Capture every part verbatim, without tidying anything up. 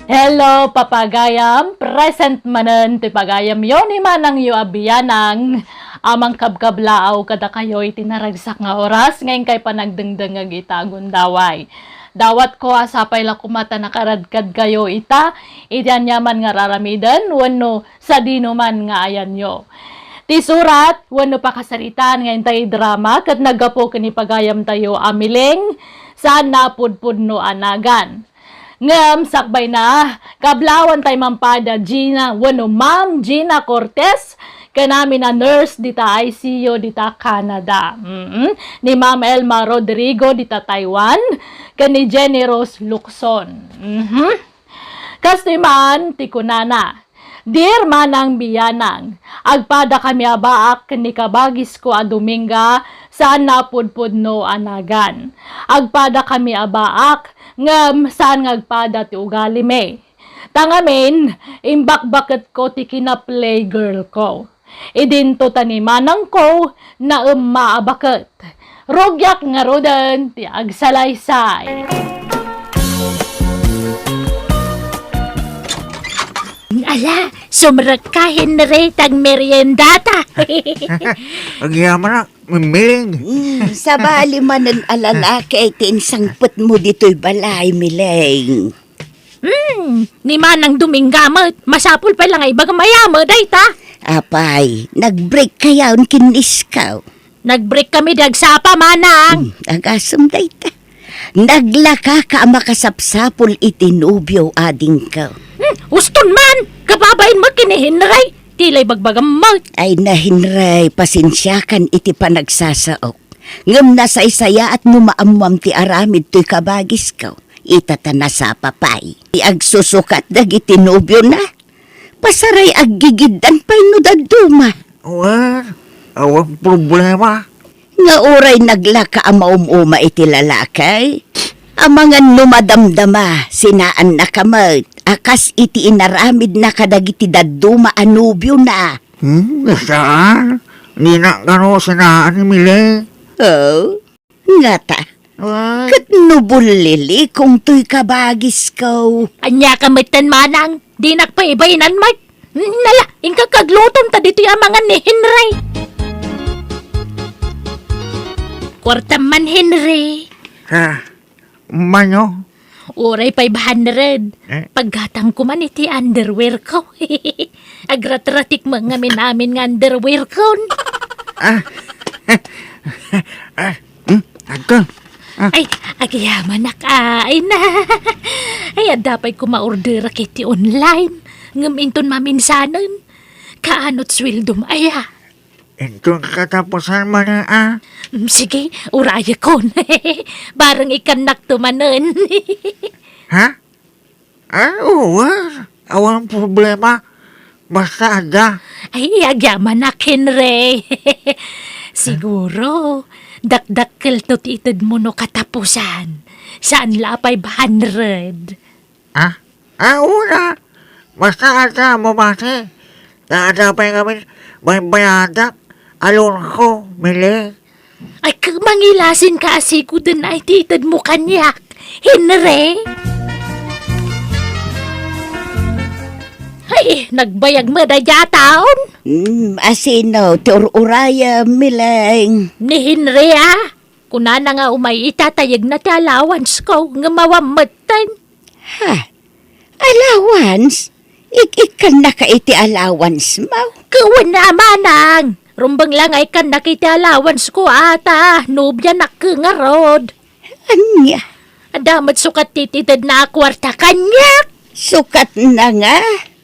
Hello, papagayam! Present manen ti pagayamyo ni manangyo a biyanang a mangkabkablaaw kadakayo iti naragsak nga oras nga inkay panagdengdengngeg ita a gundaway. Dawatko a sapay la koma ta nakaradkadkayo ita iti aniaman nga raramiden wenno sadinoman nga ayanyo. Ti surat wenno pakasaritaan nga intay drama ket naggapu ken ni pagayamtayo a Miling, saan a pudpudno a nagan. Ngem sakbayna, kablaawan tay Ma'am Pada Gina wenno Ma'am Gina Cortez, ken amin a nurse dita I C U dita Canada. Mm. Ni Ma'am Elma Rodrigo dita Taiwan, ken ni Jenny Rose Lukson. Mhm. Kastoy man ti kunana, Dear Manang Biyanang, agpada kami a baak ken ni kabagisko a Dominga, saan a pudpudno a nagan. Agpada kami a baak, ngem saan nga agpada ti ugalimi. Ta ngamin, imbakbaketko ti kina-playgirl ko. Idinto ta ni manangko, naemma a baket. Rugiak ngaruden ti agsalaysay. Ala, sumrekka, Henry, ta agmeriendata. Agyamanak, Miling. Mm, sabali manen a lalaki ti insangpetmo ditoy balay, Miling. Hmm, ni Manang Dominga met, masapul pay la nga ibagam a yame dayta. Apay, nag-break kayon ken ni iskaw? Nag-break kami di agsapa, Manang. Hmm, agasem dayta. Naglakaka a makasapsapul iti nobio, adingko. Hmm, uston man! Kababain mo ken ni Henry. Ti la ibagbagam met. Ay na, Henry, pasensiakan iti panagsasaok. Ngem nasaysayaat no maammoam ti aramid toy kabagisko. Ita ta nasapa pay. Ti agsusukat dagiti nobiona, pasaray aggigiddan pay no dadduma. Wen, awan problema. Nga uray naglaka a maum-uma iti lalaki, amangan no madamdama, sinaannaka met a kas iti inaramidna kadagiti dadduma a nobiona. Hmm, saan? Dinak kano sinaan ni Miling. Oh, ngata. Ay. Ket no bullilikong toy kabagisko. Ania ka metten, Manang? Dinak pay ibainanmo. Nala, inka kaglutom ta ditoy amangan ni Henry. Kuartam man, Henry. Ha? Mano? Uray five hundred. Eh? Paggatangko man iti underwear ko. Agratratik met ngamin amin nga underwear ko. Ah. Ah. Hmm? Agka? Ah. Ay, agyamanak, ay na. Ay, adda pay koma orderak iti online. Ngem inton maminsanen, kaanot sueldom aya? Inton katapusan man, ah. Mm, sige, urayekon. Bareng ikannakto manen. Ha? Ah, oo, ah. Awan problema. Basta adda. Ay, agyamanak, Henry. Siguro, dakdakkelto ti itedmo no katapusan. Saan la a five hundred. Ah? Ah, una. Basta adda, mabati. Ta adda pay ngamin, baybayadak. Alonko, Miling. Ay, k-, mangilasinka a sikoden ay ti itedmo kaniak, Henry. Ay, nagbayag met a diataon. Hmm, asino ti ur-urayem, Miling? Ni Henry, ah. Kunana nga umay ita ta yegna ti allowance ko, ngem awan metten. Ha? Allowance? Ik-ikkannaka iti allowance mo? Wen a, Manang! Rumbeng la nga ikkannak iti allowance ko, ata. Nobianak ngarud. Ania? Adda met sukat ti itedna a kuarta kaniak. Sukatna nga?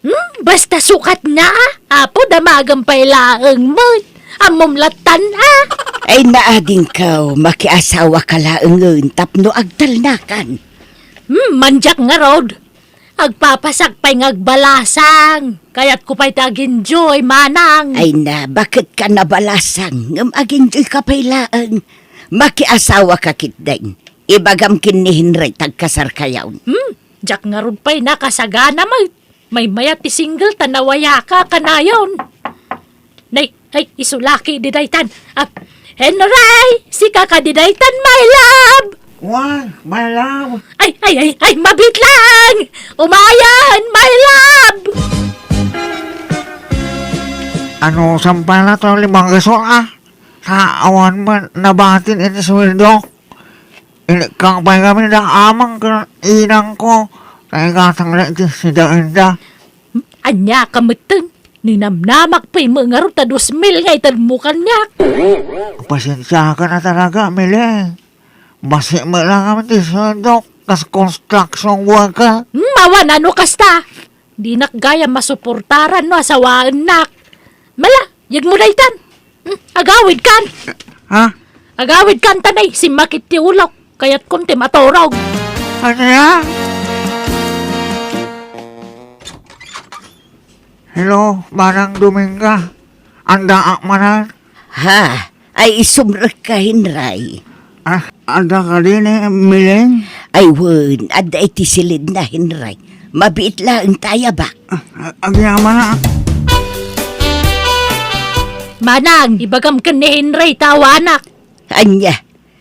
Hmm, basta sukatna. Apo, damagem pay laeng met. Ammom lattan, a? Ay, naadingko, makiasawaka laengen tapno agtalnakan. Hmm, mandiak ngarud. Agpapasak pay nga agbalasang. Kayatko pay ti ag-enjoy, Manang. Ay na, baket ka nabalasang, ngem ag-enjoy ka pay laeng. Makiasawa ka ketdin. Ibagam ken ni Henry, tagkasar kayon. Hmm, diak ngarud pay nakasagana met. Maymaya ti single ta nawayaka kanayon. Nay, ay, isu laki di daytan. Ah, Henry, sika kadi daytan, my love? Why, my love? Ay, ay, ay, ay, mabiit lang! Umayan, my love! Ano, sampala to, limang gasol, ah? Sa awan man nabatin iti suweldo. Inikkang pay kami da amang ken inang ko. Kay gatang na iti sida inda. Ania ka metten? Ninamnamak pay met ngarud ta dos mil nga itedmo kaniak. Pasensiakan a talaga, Mili. Basi met lang kami ti suweldok kas construction worker. Hmm, awan ano kasta. Dinak gayam masuportaran no asawaennak. Mala, yegmo daytan. Hmm, agawidkan. Ha? Agawidkan ta nay, simmakit ti ulok. Kayatkon ti maturog. Ania? Hello, Manang Dominga. Andaak manen? Ha? Ay, sumrekka, Henry. Ah, adda kadi ni Miling? Ay, wen, adda iti silidna, Henry. Mabiit laeng ta ayabak. Ah, agyamanak. Manang, ibagam ken ni Henry ta awanak. Ania?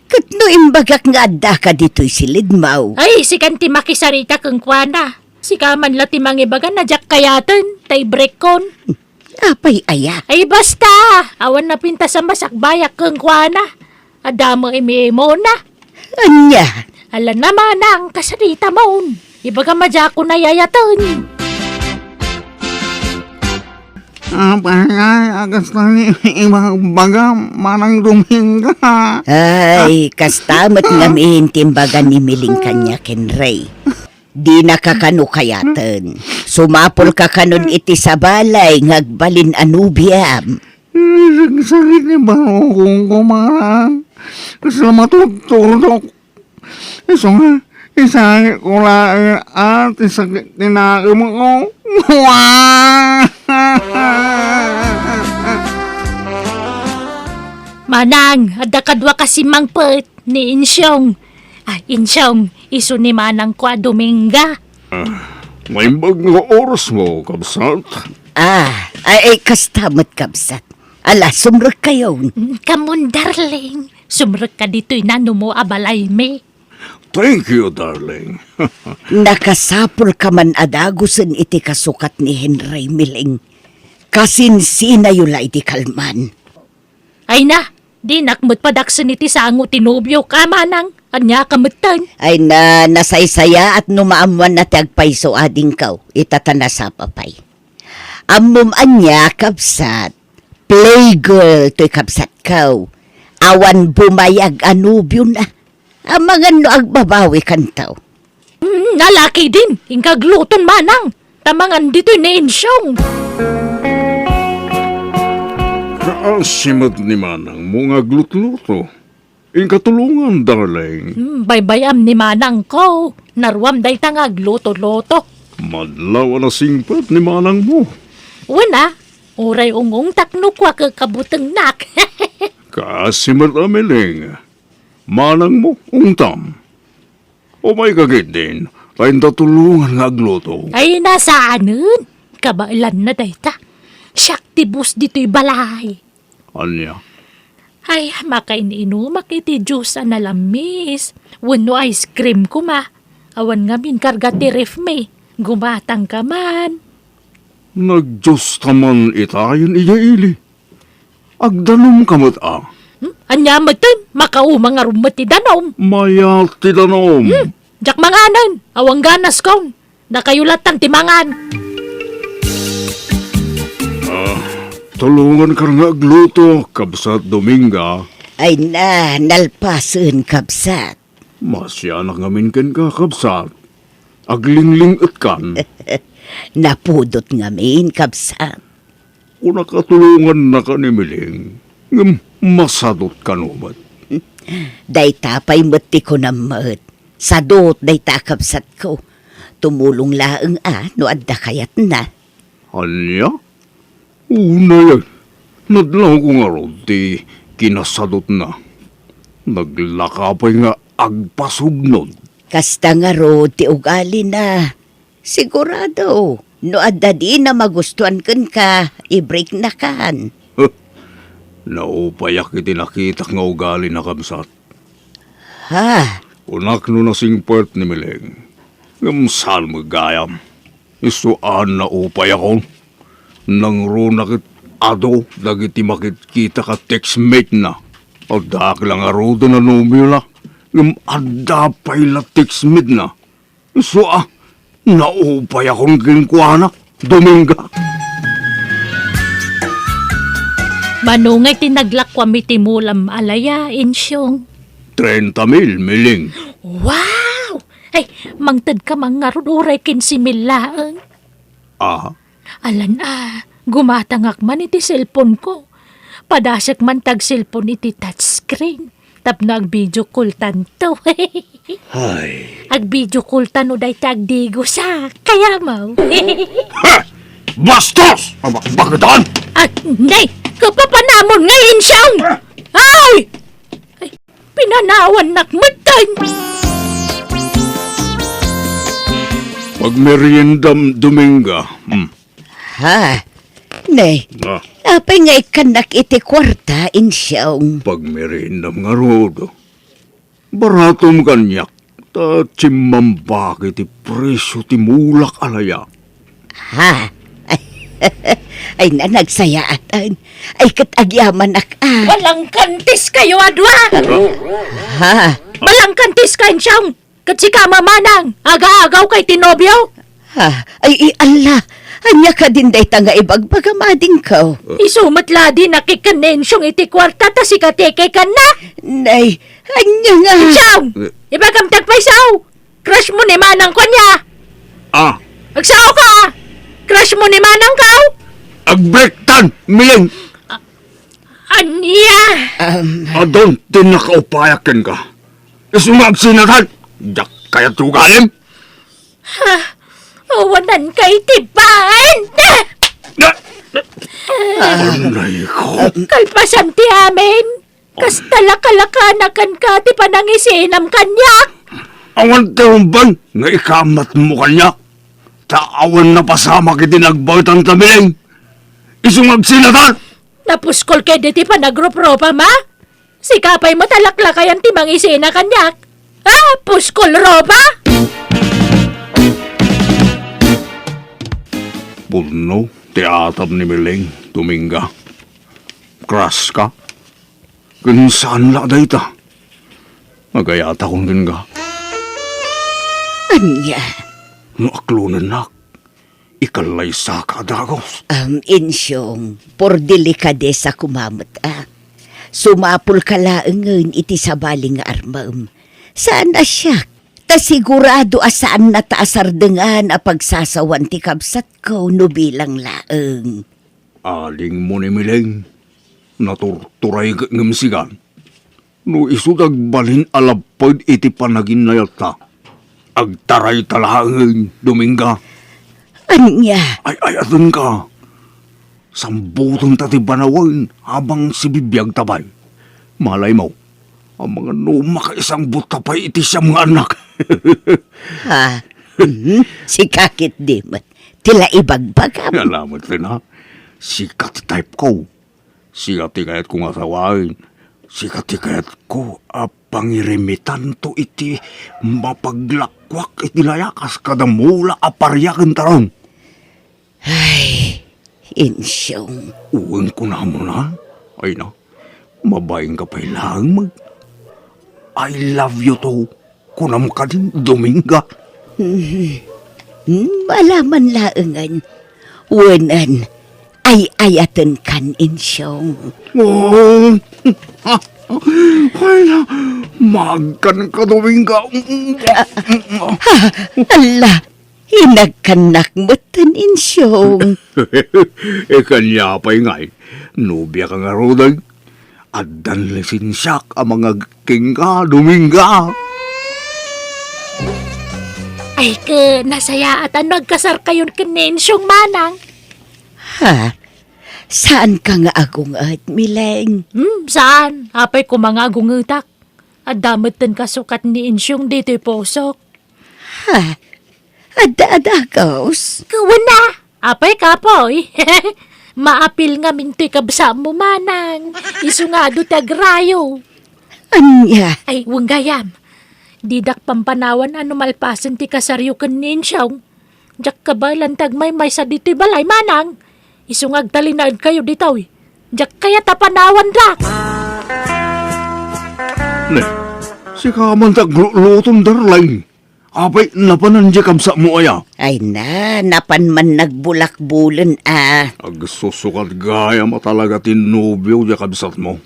Ket no imbagak nga addaka ditoy silidmo? Ay, sikan ti makisarita kenkuana. Sika man la ti mangibaga na diak kayaten, ta ibrekkon. Apay aya? Ay, basta! Awan napintas a masakbayak kenkuana. Adda met imimuna. Ania? Ala na, Manang, kasarita mon. Ibagam a diakon ayayaten. Apay aya, a kasta ni ibagbagam, Manang Dominga. Ay, kasta met ngamin ti imbaga ni Miling kaniak, Henry. Dinaka kano kayaten. Sumapulka kanon iti sabali nga agbalin a nobiam. Sagsakit ni barukongko, Manang. Kasla matuturdok. Isu nga, isangitko laeng a ti sakit ti naemko. Manang, adda kaduaka simmangpet ni Insyong. Ah, Insyong, isu ni manangko a Dominga. Ah, naimbag nga orasmo, kabsat. Ah, ay, ay, kasta met, kabsat. Ala, sumrekkayon. Mm, kamon, darling. Sumrekka ditoy nanumo a balaymi. Thank you, darling. Nakasapulka man a dagusen iti kasukat ni Henry, Miling. Kasinsinayo la idi kalman. Ay na, dinak met padaksen iti sango ti nobiok, Manang. Ania ka metten? Ay na, nasaysayaat no maammoanna ti agpayso adingko. Ita ta nasapa pay. Ammom ania, kabsat? Playgirl toy kabsatko. Awan bumayag a nobiona. Amangan no agbabawikanto. Mm, nalaki din, inka agluton, Manang. Ta mangan ditoy ni Insyong. Kaasi met ni manangmo nga aglutluto. Inka tulongan, darling. Hmm, baybay-am ni manangko. Naruam dayta nga agluto-luto. Madlaw a nasingpet ni manangmo. Wen a, uray ungungtak no kua kakabutengnak. Kaasi met a Miling. Manangmo, ungtam. Umayka ketdin, ta inta tulongan nga agluto. Ay, nasaanen. Kabaelanna dayta. Siak ti boss ditoy balay. Ania? Ay, makain-inumak iti juice a nalamis. Wenno ice cream koma. Awan ngamin karga ti ref mi. Gumatangka man. Nagjuice ta man itayen idiay ili. Agdanumka met a. Hmm? Ania metten? Makauma ngarud met ti danum. Mayat ti danum. Hmm? Diak manganen. Awan ganaskon. Dakayo latta ti mangan. Ah, tulonganka nga agluto, Kabsat Dominga. Ay na, nalpasen, Kabsat. Masianak ngamin kenka, Kabsat. Aglingling-etkan. Napudot ngamin, Kabsat. Kunak a tulongannaka ni Miling, ngem masadot kano met. Dayta pay met ti kunam met. Sadot dayta a kabsatko. Tumulong laeng a no adda kayatna. Ania? Unay, nadlawko ngarud ti kinasadotna. Naglaka pay nga agpasubnod. Kasta ngarud ti ugalina. Sigurado, no adda dina magustuan kenka, ibreaknakan. Huh, naupayak iti nakitak nga ugalina, kabsat. Ha? Kunak no nasingpet ni Miling. Ngem saan met gayam. Isu a naupayakon. Nangruna ket adu dagiti makitkita ka textmate-na. Addaak la ngaruden a nobiona, ngem adda pay la textmate-na. Isu a, naupayakon kenkuana, Dominga. Mano ngay ti naglakuam iti mulam a laya, Insyong? Trenta mil, Miling. Wow! Ay, mangtedka man ngarud uray kinse mil laeng. Ah? Alan a, gumatangak man iti cellphone-ko. Padasek man ti ag-cellphone iti touchscreen. Tapno ag-video call-tanto. Ay. Ag-video call-tan no dayta agdigosak. Kayamaw. Ha! Bastos! Abakbaketan! Ah, nay! Kapapanamon nga, Insyong! Ay! Ay, pinanawannak metten! Pagmeriendam, Dominga. Hmm. Ha? Nay, Ah. apay nga ikkannak iti kuarta, Insyong? Pagmeriendam ngarud. Baratom kaniak, ta chimmambak iti presio ti mulak a laya. Ha? Ay, na, nagsayaatan. Ay, ket agyamanak a. Balangkantis kayo a dua! Ha? Balangkantis ka, Insyong! Ket sika, Manang, agaagaw kay ti nobio? Ha? Ay, i-, alla! Ania kadin dayta nga ibagbagam, adingko? Isu met la di nakikkan ni Insyong iti kuarta ta sika ti ikikkanna? Nay, ania nga? Insyong! Eh. Ibagam ti agpayso! Crush mo ni Manang ko ania? Ah. Agsao ka! Crush mo ni Manang ko? Agbrektan, Miling! Ania? Um, Adun ti nakaupayak kenka. Isu nga agsinatan, diak kayat ti ugalim. Ha? Awanan kay ti band! Na, na, Aray ko. Kalpasan ti amin, kasta la kalakanakan ka ti panangisinam kaniak. Awan ti umban nga ikamat mo kaniak. Ta awan napasamak iti nagbaetan ta Miling. Isu nga agsinatan. Napuskol kadi ti panagrupropam, a? Sika pay met a laklakayan ti mangisina kaniak. A, puskol ropa! Pudno ti atap ni Miling, Dominga. Crush ka? Ken saan la dayta? Agayatakon kenka. Ania? No aklonennak, ikallaysaka a dagus. Am, Insyong, por delikadesa koma met, a. Sumapulka laengen iti sabali nga armem. Saan a siak, ta sigurado a saanna ta asardengan a pagsasawan ti kabsatko no bilang laeng. Adingmo ni Miling, naturturay ket ngem sigan. No isu ti agbalin a lapped iti panaginnayatta, agtarayta laengen, Dominga. Ania? Ay-ayatenka. Sambutenta ti banawen a bang sibibiagta pay. Malaymo, amangan no makaisangbotta pay iti siam nga annak. Ha? Mhm. Sika ketdi met ti la ibagbagam. Ala met, Rina. Sika ti type ko. Sika ti kayatko nga asawaen. Sika ti kayatko a pangirimitanto iti mapaglakuak iti laya kas kada mula a paria ken tarong. Ay, Insyong. Wen kunamon, a? Ay na, mabainka pay laeng mag-, "I love you too," kunam kadi, Dominga. Hmm. Hmm, ala man laengen. Wen, ay-ayatenkan, Insyong. Oh. Ay na, maagkanka, Dominga. Ha, ala, inagkannak metten, Insyong. E, kaniak pay ngay, nobiaka ngaruden. Addan lisensiak a mangagkenka, Dominga. Ay, ket nasayaat no agkasarkayon ken ni Insyong, Manang. Ha? Saanka nga agunget, Miling? Hmm, saan? Apay koma nga agungetak. Adda metten kasukat ni Insyong ditoy pusok. Ha? Adda a dagus? Wen a. Apay, kapoy. Maapil ngamin toy kabsatmo, Manang. Isu nga adu ti agrayo. Ania? Ay, wen gayam. Didak pampanawan a no malpasen ti kasaryo ken ni Insyong, diak kabaelan ti agmaymaysa ditoy balay, Manang. Isu nga agtalinaedkayo ditoy, diak kayat a panawandak. Ne, sika man ti agluloton, darling. Apay, napanan diay kabsatmo aya? Ay na, napan man nagbulakbulen a. Agsusukat gayam a talaga ti nobio diay kabsatmo.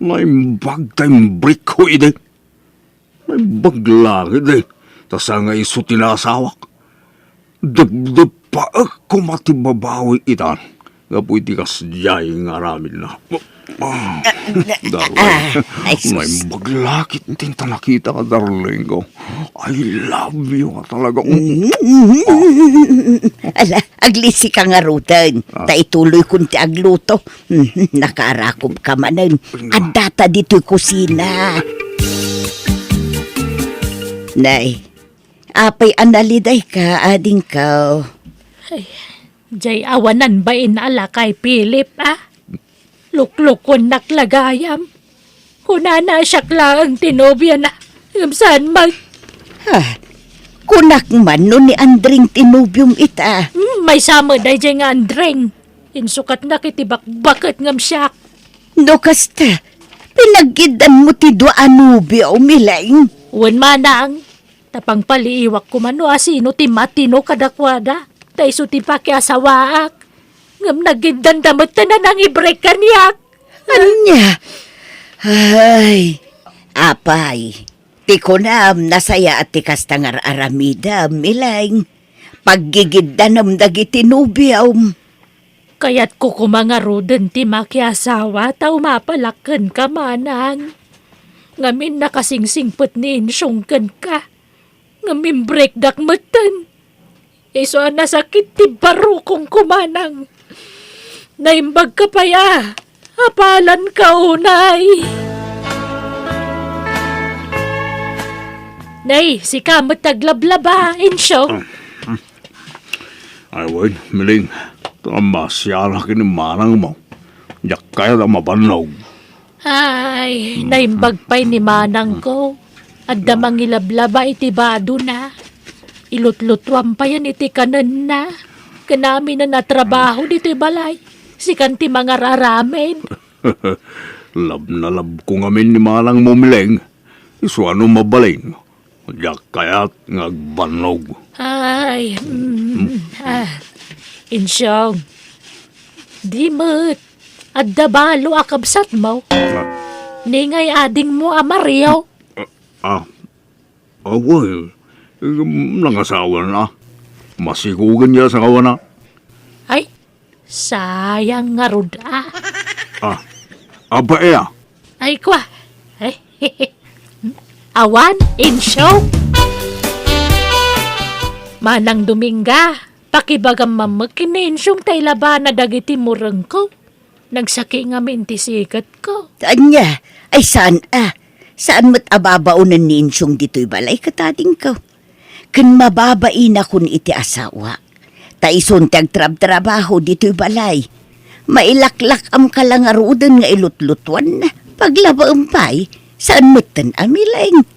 Naimbag ta imbrekko idi. Naimbag laeng idi, ta sa nga isu ti naasawak. Depdepaek koma ti babawi ita gapu iti kasdiay nga aramidna. Ah, darling, ah, ay, sus. Naimbag la ketdi ta nakita ka, darling ko. I love you nga talaga. Mm. Ala, aglisi ka ngaruden. Ah. Ta ituloy kon ti agluto. Mhm, nakaarakup ka manen. Adda ta ditoy kusina. Nay, apay a naliday ka, adingko? Ay, jay awanan bain a lakay, Philip, a? Luklukuennak la gayam. Kunana a siak laeng ti nobiana, ngem saan met. Ha? Kunak man no ni Andring ti nobiom ita. Hmm, maysa met dayjay nga Andring. Insukatnak iti bakbaket ngem siak. No kasta, pinaggiddanmo ti dua a nobiom, Mileng? Wen, Manang, ta pangpaliiwak koma no asino ti matino kadakuada, ta isu ti pakiasawaak. Ngem naggiddanda met ta nanangibreak kaniak. Ania? Ay, apay, ti kunam, nasayaat ti kasta nga ar-aramidem, Mileng. Paggigiddanem dagiti nobiom. Kayatko koma ngaruden ti makiasawa ta umapalak kenka, Manang. Ngamin nakasingsingpet ni Insyong kenka. Ngem imbreakdak metten. Isu a nasakit ti barukongko, Manang. Naimbagka pay a apalanka unay. Nay, sika met ti aglablaba, Insyong. Ay, wen, Mileng, ta masianak ni manangmo. Diak kayat a mabannog. Ay, naimbag pay ni manangko. Adda mangilablaba iti badona. Ilutlutuan payen iti kanenna. Ken aminen a trabaho ditoy balay. Sikan ti mangar-aramid. Love na love ko ngamin ni manangmo, Mileng. Isu a no mabalin, diak kayat nga agbannog. Ay, mm, ah, Insyong, di met, adda balo a kabsatmo. Ah. Ni ngay adingmo a Mario. Ah, ah, well, nangasawa na. Masikogen ti asawana. Ay, sayang ngarud a. Ah, aba, iya. Ay, kwa. Ay, awan, Insyong. Manang Dominga, pakibagam man met ken ni Insyong ta ilabana dagiti murengko. Nagsaki ngamin ti siketko. Ania? Ay, saan a? Saan met a babaonen ni Insyong ditoy balay ket adingko? Ken mababainakon iti asawak. Ta isun ti agtrabtrabaho ditoy balay. Mailaklak-amka la ngaruden nga ilutlutuanna. Paglabaem pay, saan metten a Mileng.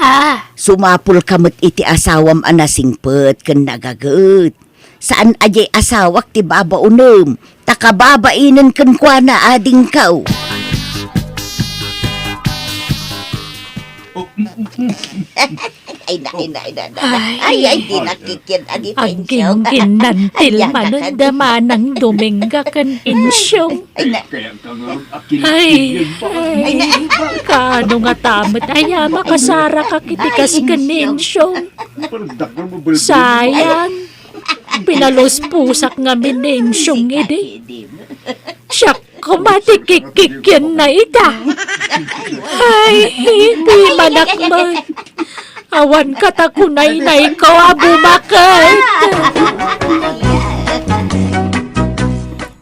Ha? Sumapulka met iti asawam a nasingpet ken nagaget. Saan a diay asawak ti babaonem, ta kababainen kenkuana adingko. Ay, na, ay, na, ay, na, ay, na. Ay, ay, di nakikit, adi pa, Insyong. Agginginantil manen da Manang Dominga ken Insyong. Ay, na. Ay, ay, ay, na. Kaano ngata met aya makasarakak iti kas ken ni Insyong? Sayang. Pinaluspusak ngamin ni Insyong idi. Siak koma ti kikkikienna ita. Ay, di manak met. Awan kata kunaynayko a bumaket.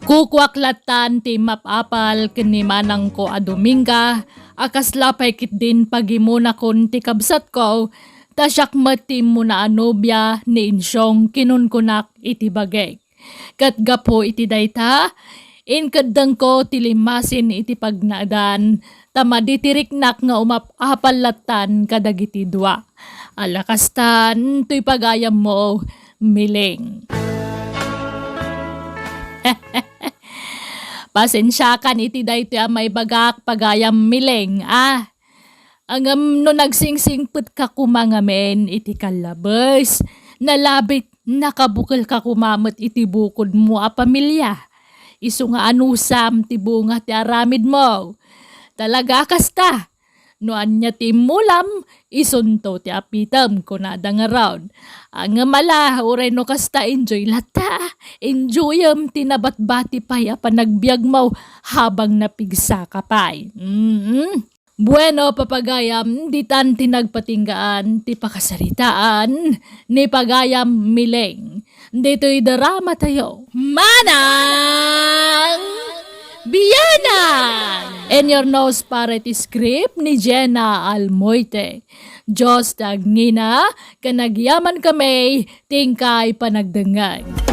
Kukuak lattan ti map-apal ken ni manangko a Dominga, a kasla pay ketdin pagimonakon ti kabsatko, ta siak met ti immuna a nobia ni Insyong kinunkunak iti bagik. Ket gapu iti dayta, Inkeddengko ti limasin iti pagnaedan, ta madi ti riknak nga umap-apal lattan kadagiti dua. Ala kastan, toy pagayammo, Miling. Pasensiakan iti daytoy a maibagak, pagayam Miling, a. Ngem no nagsingsingpetka koma ngamin iti kallabes, nalabit, nakabukelka koma met iti bukodmo a pamilia. Isu nga anusam ti bunga ti aramidmo. Talaga a kasta. No ania ti immulam, isunto ti apitem, kunada ngarud. Ngem ala, uray no kasta, enjoy latta. Enjoyem ti nabatbati pay a panagbiagmo habang napigsaka pay. Mm. Bueno, papagayam, ditan ti nagpatinggaan ti pakasaritaan ni pagayam Miling. Ditoy drama tayo. Manang Bianang! In your nose para iti script ni Jenna Almoite. Diyos ti agngina, ken agyaman kami, ti inkay panagdengngeg.